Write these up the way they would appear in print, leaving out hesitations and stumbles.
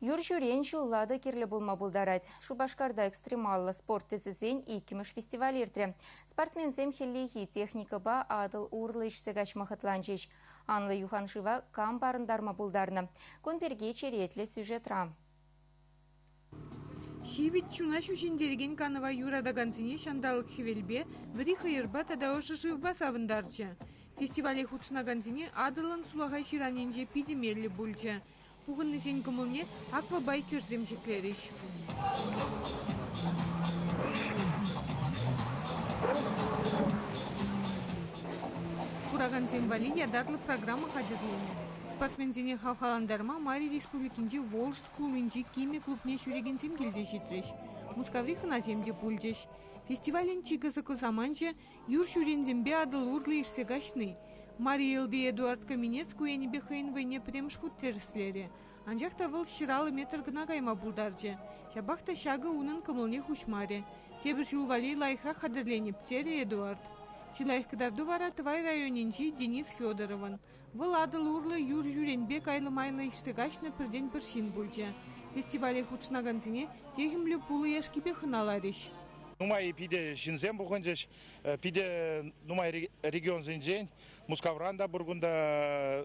Юр ҫӳрен ҫулла та кирлӗ пулма пултарать. Шупашкарта экстремаллӑ спорт тӗсӗсен иккӗмӗш фестиваль иртрӗ. Спортсменсем хӗллехи техникӑпа Атӑл урлӑ ишсе каҫма хӑтланчӗҫ. Анлӑ юханшыва кам парӑнтарма пултарнӑ? Кун пирки черетлӗ сюжетра. Ҫивӗч чуна ҫӳҫентерекен канӑва юратакансене ҫанталӑк хӗвелпе, вӗри хӑйӑрпа тата ӑшӑ шывпа савӑнтарчӗ. Фестивале хутшӑнакансене Атӑлӑн сулахай ҫыранӗнче питӗ меллӗ пулчӗ. Пухӑннисен кӑмӑлне аквабайкерсем ҫӗклерӗҫ. Куракансем валли ятарлӑ программа хатӗрленӗ. Спортсменсене хавхалантарма Мари Республикинчи Волжск хулинчи кимӗ клубне ҫӳрекенсем килсе ҫитрӗҫ. Мускаври хӑнасем те пулчӗҫ. Фестивалӗн чи кӑсӑклӑ саманчӗ юр ҫӳренсемпе Атӑл урлӑ ишсе каҫни. Мари Элти Эдуард Каменец ку енӗпе хӑйӗн вӑйне пӗрремӗш хут тӗрӗслерӗ. Анчах та вӑл 150 метр кӑна кайма пултарчӗ. Ҫапах та ҫакӑ унӑн кӑмӑлне хуҫмарӗ. Тепӗр ҫул валли лайӑхрах хатӗрленӗп, терӗ Эдуард. Чи лайӑх кӑтарту вара Тӑвай районӗнчи Денис Федоровӑн. Вӑл Атӑл урлӑ юр ҫӳренпе кайлӑ-майлӑ ишсе каҫнӑ пӗртен-пӗр ҫын пулчӗ. Фестивале хутшӑнакансене техӗмлӗ пулӑ яшкипе хӑналарӗҫ. Нумай питӗ ҫынсем пухӑнчӗҫ, питӗ нумай регионсенчен, Мускавран та пур кунта,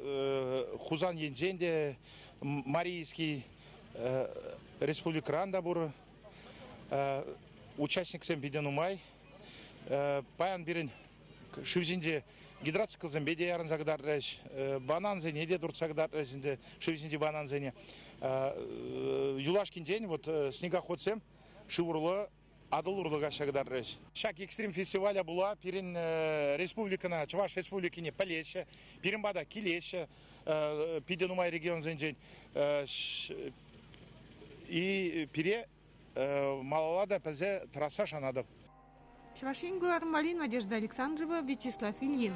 Хусан енчен те, Марийский республикӑран та пур. Участниксем питӗ нумай. Паян пирӗн шыв ҫинче гидроциклсемпе те ярӑнса кӑтартрӗҫ, банансене те туртса кӑтартрӗҫ ӗнтӗ, шыв ҫинчи банансене. Юлашкинчен вот снегоходсем шыв урлӑ Атӑл урлӑ каҫса кӑтартрӗҫ. Ҫак экстрим фестивале пула пирӗн республикӑна, Чӑваш Республикине пӗлеҫҫӗ, пирӗн пата килеҫҫӗ питӗ нумай регионсенчен. И пире малалла та пӗлсе тӑрасса шанатӑп. Чӑваш Ен кӑларӑм валли Надежда Александрова, Вячеслав Ильин.